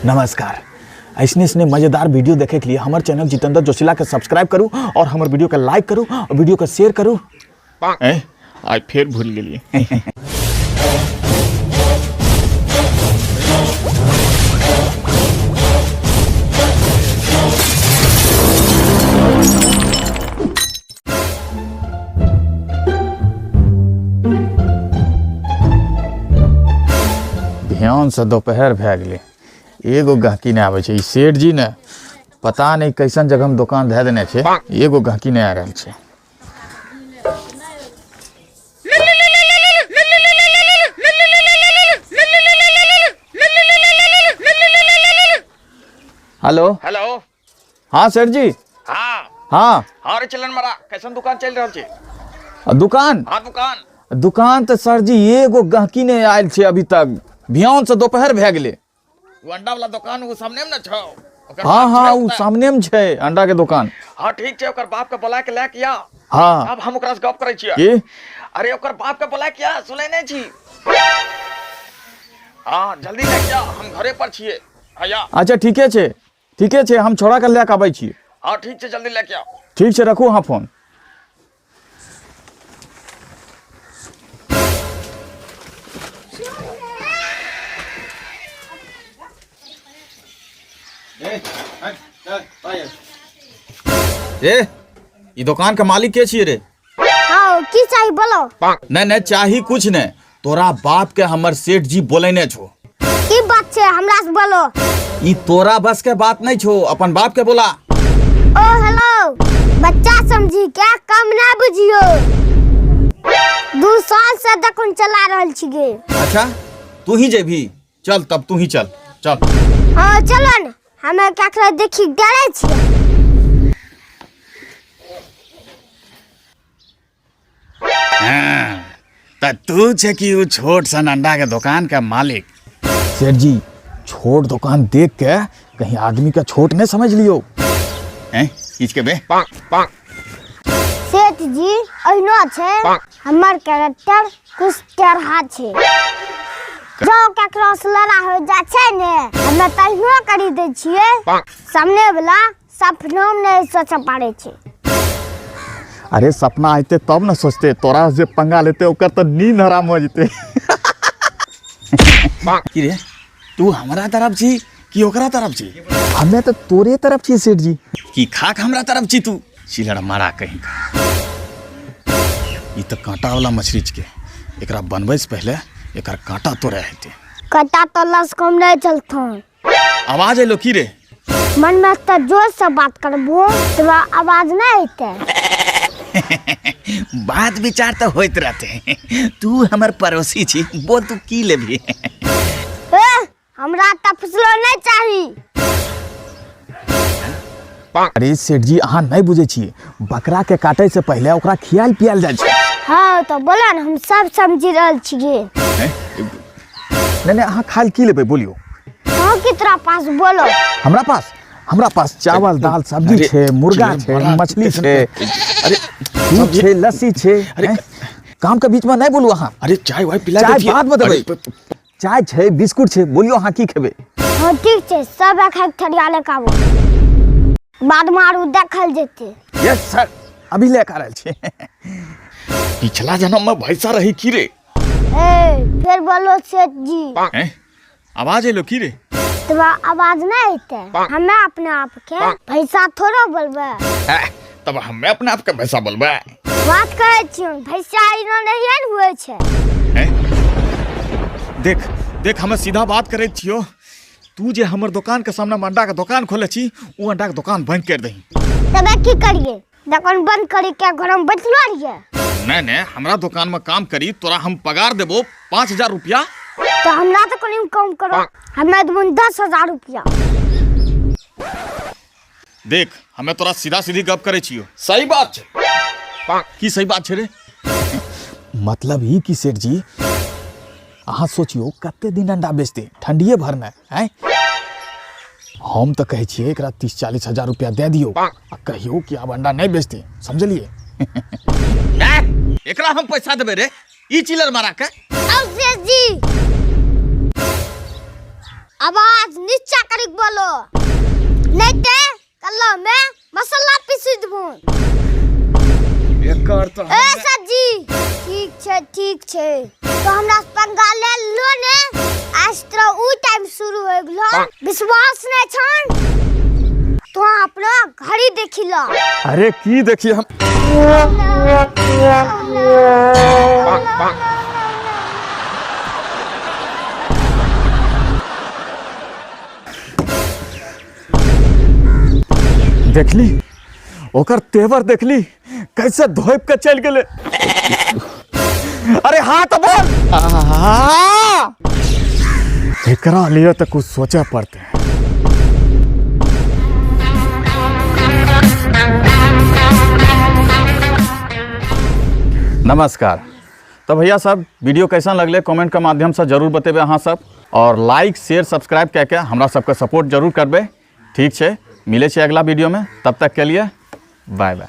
नमस्कार। ऐसने ऐसने मजेदार वीडियो देखे के लिए हमारे चैनल जितेंद्र जोशीला के सब्सक्राइब करू और हमारे वीडियो के लाइक करू और वीडियो के शेयर करू। आइ फेर भूल गेलियै। ध्यानसँ दोपहर भए गेलै, एगो गहकी नहि आबै छै। ई सेठ जी ने पता नहि कैसन जगहमे दोकान धए देने छै, एगो गहकी नहि आ रहल छै। हेलो। हेलो। हाँ सेठ जी। हाँ। हाँ। हाँ रे चलन मारा, कैसन दुकान चल रहल छै? आ, दुकान? हाँ दुकान। दुकान तऽ सर जी एगो गहकी नहि आयल छै अभी तक, बिहान से दोपहर भए गेलै। ओ अंडा वाला दुकान ओ सामने में न छौ? ओकर हाँ बाप हाँ छै ओ ओतऽ। सामने में छै अंडा के दुकान। हाँ ठीक छै, ओकर बाप के बोला के लए के आ। हाँ। अब हम ओकरा से गप करै छियै। की? अरे ओकर बाप के बोला के आ, सुनै नहि छी? हाँ जल्दी लए के आ, हम घरे पर छियै। हैया। अच्छा ठीके छै, ठीके छै, हम छोड़ा के लए के आबै छी। हाँ ठीक छै, जल्दी लए के आओ। ठीक छै, रखू अहाँ फोन। ए ई दुकान के मालिक के छियै रे? हाँ की चाही बोलो। नहीं नहीं चाही कुछ नहीं, तोरा बाप के हमर सेठ जी बोलेने छो। की बात छै हमरा से बोलो। ई तोरा बस के बात नहीं छो, अपन बाप के बोला। ओ हेलो, बच्चा समझी क्या कम ना बुझियो, 2 साल से दुकान चला रहल छिगे। अच्छा तू ही जेबी, चल तब तू ही चल चल। हाँ चलो न, हमें केकरो देखी डरे छियै। हाँ, त तू छे कि उ छोट सन अंडा के दुकान के मालिक? सेठ जी छोट दुकान देख के कहीं आदमी का छोट नहीं समझ लियो। हैं किछ के बे? सेठ जी अहिनो छै हमर कैरेक्टर कुछ टेढ़ा छै, जो केकरो से लड़ा हो जा छै ने हमे तहिनो करी दै छियै, सामने वाला सपनो में नहीं सोच पारे छै। अरे सपना आते तब न सोचते, तोरा जे पंगा लेते ओकर तो नींद हराम हो जते। की रे तू हमरा तरफ छी कि ओकरा तरफ छी? हमे तो तोरे तरफ छी सेठ जी। की खाक हमरा तरफ छी तू? चिलर मारा कहीं का। ई तो कांटा वाला मछली छके, एकरा बनबै से पहले एकर कांटा तोड़े हेतै। कांटा तोड़ला से कम नहीं चलतौ। आवाज एलो की रे? मन में तो जोर से बात करबो तो आवाज नहीं एते। बात विचार तो होइत रहते, तू हमर पड़ोसी छी, बोल तू की लेबी? ए, हमरा त फसलो नहीं चाही। अरे सेठ जी अहाँ नहीं बुझे छियै, बकरा के काटे से पहले ओकरा खियाल पियाल जाइ छै। हाँ तो बोला न, हम सब समझी रहल छियै। नहीं नहीं अहाँ खायल की लेबै बोलियो। हाँ की तोरा पास बोलो। हमरा पास? हमरा पास चावल दाल सब्जी अरे, छै, मुर्गा चिलर छै, मारा, मछली कैसन छै, अरे दूध छै, लस्सी छै। अरे, हैं? काम के बीच में नहीं बोलू अहाँ। अरे चाय वाय पिला चाय देतियै। बाद में देबै। अरे, चाय छै, बिस्कुट छै, बोलियो अहाँ की खेबै। हाँ ठीक छै, सब एक एक थरिया ले के आबो, बाद में आरू देखल जेतै। यस सर, अभी ले के आ रहल छी। पिछला जन्म में भैंसा रही की रे? ए फिर बोलो सेठ जी। हैं? आवाज एलो की रे? तोरा आवाज नहीं एते, हमें अपने आप के भैंसा थोड़ो बोलबे। हैं, तब हमें अपने आप के भैंसा बोलबे। बात कहै छियौ, भैंसा इनो नहीं ने हुए छै। हैं? देख देख, हमें सीधा बात करै छियो, तू जे हमर दुकान के सामने अंडा के दुकान खोले छी, उ अंडा के दुकान बंद कर दही। तबे की करिए? दुकान बंद करी के घर में बैठलो रहिए? नहीं नहीं, हमरा दुकान में काम करी, तोरा हम पगार देबो 5000 रुपया। तो हमरा तो कनी कम करो, हमरा देबो 10000 रुपया। देख हमें तोरा सीधा सीधी गप करे छियो। सही बात छै। की सही बात छै रे? मतलब ई कि सेठ जी अहाँ सोचियो कते दिन अंडा बेचते, ठंडिए भर में हैं? हम तो कहै छियै एकरा 30-40 हजार रुपया दे दियो आ कहियो कि आब अंडा नहीं बेचते, समझलिए? एकरा हम पैसा देबै रे ई चिलर मारा के। आओ सेठ जी। आवाज नीचा करी के बोलो, नहीं ते कल्ला में मसाला पीसी देबो। एकर तो ए सर जी, ठीक छै ठीक छै, तो हमरा से पंगा ले लो ने। आज तोरा उ टाइम शुरू हो गेलो, विश्वास नहीं छन तो अपना घड़ी देखी लो। अरे की देखिए हम। देखली ओकर तेवर, देखली कैसे धोप के चल गेले। अरे हाँ तो बोल, एकरा लिए तो कुछ सोचे पड़ते हैं। नमस्कार। तो भैया सब वीडियो कैसन लगले कमेंट के माध्यम से जरूर बतेबे अहाँ सब, और लाइक शेयर सब्सक्राइब कए के हमरा सबके सपोर्ट जरूर करबे। ठीक छै, मिले छै अगला वीडियो में, तब तक के लिए बाय बाय।